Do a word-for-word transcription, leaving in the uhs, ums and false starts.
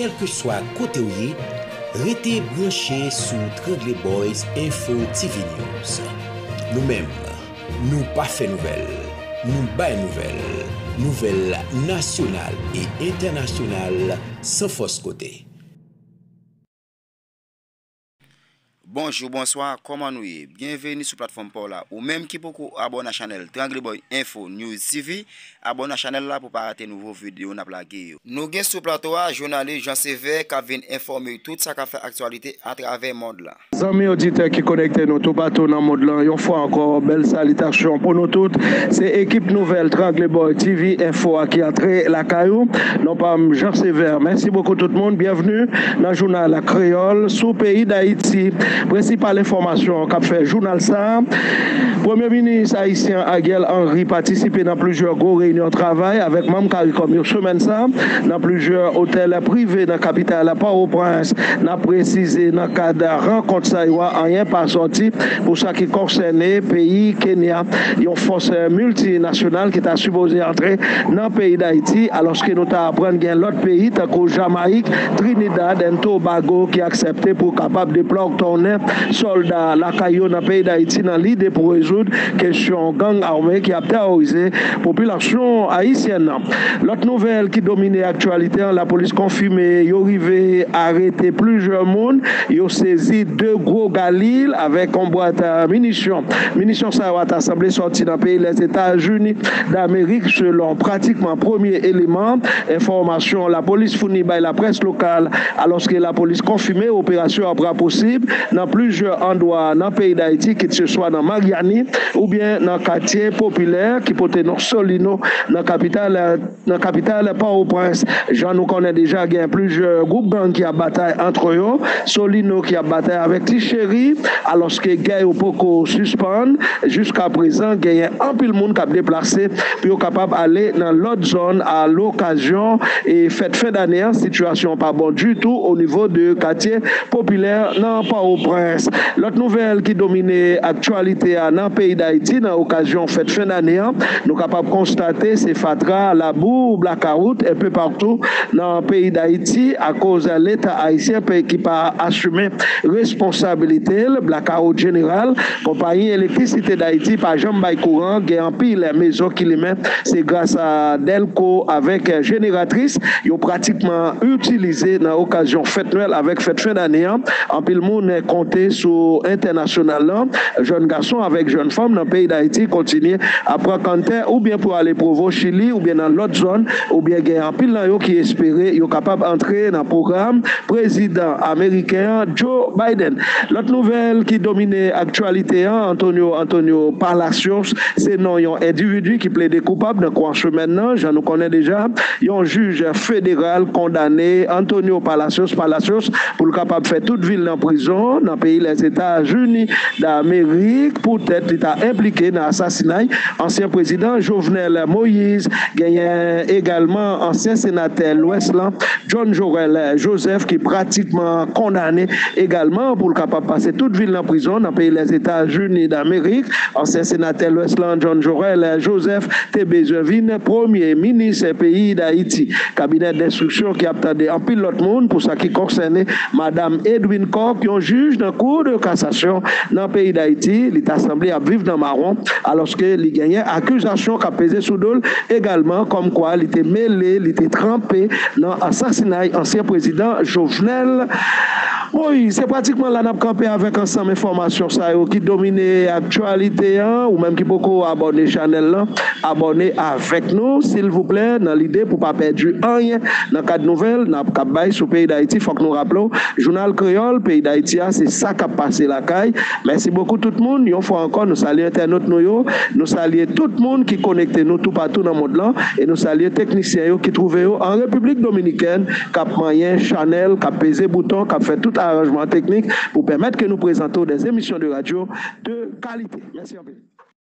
Kèlkeswa kote w ye, rete branche sou Trangle Boys Info T V News. Nou menm, nou pa fè nouvèl, nou bay nouvèl. Nouvèl nasyonal e entènasyonal san fòs kote. Bonjou, bonswa, kòman nou ye? Byenveni sou platfòm pa w la. Ou menm ki poko abòne a chanèl Trangle Boy Info News T V, abòne a chanèl la pou pa rate nouvo videyo n ap lage yo. Nou gen sou plato a jounalis Jean Sévère k ap vin enfòme tout sa k ap fè aktyalite atravè mond la. Zanmi oditè ki konekte nou toupatou nan mond lan, yon fwa ankò, bèl salitasyon pou nou tout. Se ekip nouvèl Trangle Boy T V Info a ki antre lakay ou. Non pa m, Jean Sévère. Mèsi bokou tout moun. Byenveni nan jounal kreyòl sou peyi Dayiti. Prensipal enfòmasyon k ap fè jounal sa a, Premye Minis ayisyen Ariel Henry patisipe nan plizyè gwo reyinyon travay avèk manm CARICOM yo semèn sa a, nan plizyè otèl prive nan kapital Pòtoprens. N ap presize, nan kad rankont sa yo a, anyen pa sòti pou sa ki konsène peyi Kenya. Yon fòs miltinasyonal ki ta sipoze antre nan peyi Dayiti, alòske nou ta aprann gen lòt peyi tankou Jamayik, Trinidad and Tobago ki aksepte pou kapab deplòktònen sòlda lakay yo nan peyi Dayiti nan lide pou rezoud kesyon gang ame ki ap tèworize popilasyon ayisyèn nan. Lòt nouvèl ki domine aktyalite an, lapolis konfime yo rive arete plizyè moun, yo sezi de gwo galil avèk yon bwat, a, minisyon. Minisyon sa yo a ta sanble sòti nan peyi Lèzetazini Damerik, selon pratikman premye eleman enfòmasyon lapolis founi bay laprès lokal, alòske lapolis konfime operasyon ap raposib nan plizyè andwa nan peyi Dayiti, kit se swa nan Maryani oubyen nan katye popilè ki pote non Solino nan kapital, nan kapital Pòtoprens. Jan nou konnen deja, gen plizyè gwoup gang ki ap batay ant yo, Solino ki ap batay avèk Ti Cheri, alòske gè yo poko sispann. Jiska prezan, genyen anpil moun k ap deplase pou yo kapab ale nan lòt zòn a lokazyon e fèt fen dane an. Sitiyasyon pa bon ditou o nivo de katye popilè nan Pòtoprens. Lòt nouvèl ki domine aktyalite a nan peyi Dayiti nan okazyon fèt fen dane an, nou kapab konstate se fatra, labou, blakawout enpe patou nan peyi Dayiti akoz Leta ayisyen pe-, ki pa asime responsabilite l. Blakawout jeneral, konpayi elektrisite Dayiti pa janm bay kouran, gen anpil mezon ki limen, se gras a dèlko avèk jeneratris yo pratikman itilize nan okazyon fèt Nwèl avèk fèt fen dane an. Anpil moun konte sou entènasyonal lan. Jèn gason avèk jèn fanm nan peyi Dayiti kontinye ap pran kanntè oubyen pou ale Pwovo, Chili, oubyen nan lòt zòn, oubyen gen anpil nan yo ki espere yo kapab antre nan pwogram prezidan ameriken an, Joe Biden. Lòt nouvèl ki domine aktyalite an, Antonio, Antonio Palacios, se non yon endividi ki plede koupab nan kouran semèn nan. Jan nou konnen deja, yon jij federal kondane Antonio Palacios, Palacios, pou l kapab fè tout vi l nan prizon nan peyi Lèzetazini Damerik poutèt li ta enplike nan asasinay ansyen prezidan Jovenel Moïse. Genyen egalman ansyen senatè Lwès lan, John Jorel Joseph, ki pratikman kondane egalman pou l kapab pase tout vi l nan prizon nan peyi Lèzetazini Damerik. Ansyen senatè Lwès lan, John Jorel Joseph, te bezwen vin premye minis peyi Dayiti. Kabinè denstriksyon ki ap tande anpil lòt moun pou sa ki konsène madanm Edwin Coq, yon jij nan Cour de cassation nan peyi Dayiti, li ta sanble ap viv nan mawon, alòske li genyen akizasyon k ap peze sou do l egalman, kòmkwa li te mele, li te tranpe nan asasinay ansyen prezidan Jovenel Moïse. Se pratikman la n ap kanpe avèk ansanm enfòmasyon sa yo ki domine aktyalite an. Ou menm ki poko abòne chanèl lan, abòne avèk nou, silvouplè, nan lide pou pa pèdi anyen nan kad nouvèl n ap, k ap bay sou peyi Dayiti. Fòk nou raple w, Jounal Kreyòl peyi Dayiti a, se sa k ap pase lakay. Mèsi bokou tout moun. Yon fwa ankò, nou salye entènot nou yo. Nou salye tout moun ki konekte nou toupatou nan mond lan. E nou salye teknisyen yo ki twouve yo an Repiblik Dominikèn, k ap manyen chanèl, k ap peze bouton, k ap fè tout aranjman teknik pou pèmèt ke nou prezante w des émissions de radio de qualité. Mèsi anpil.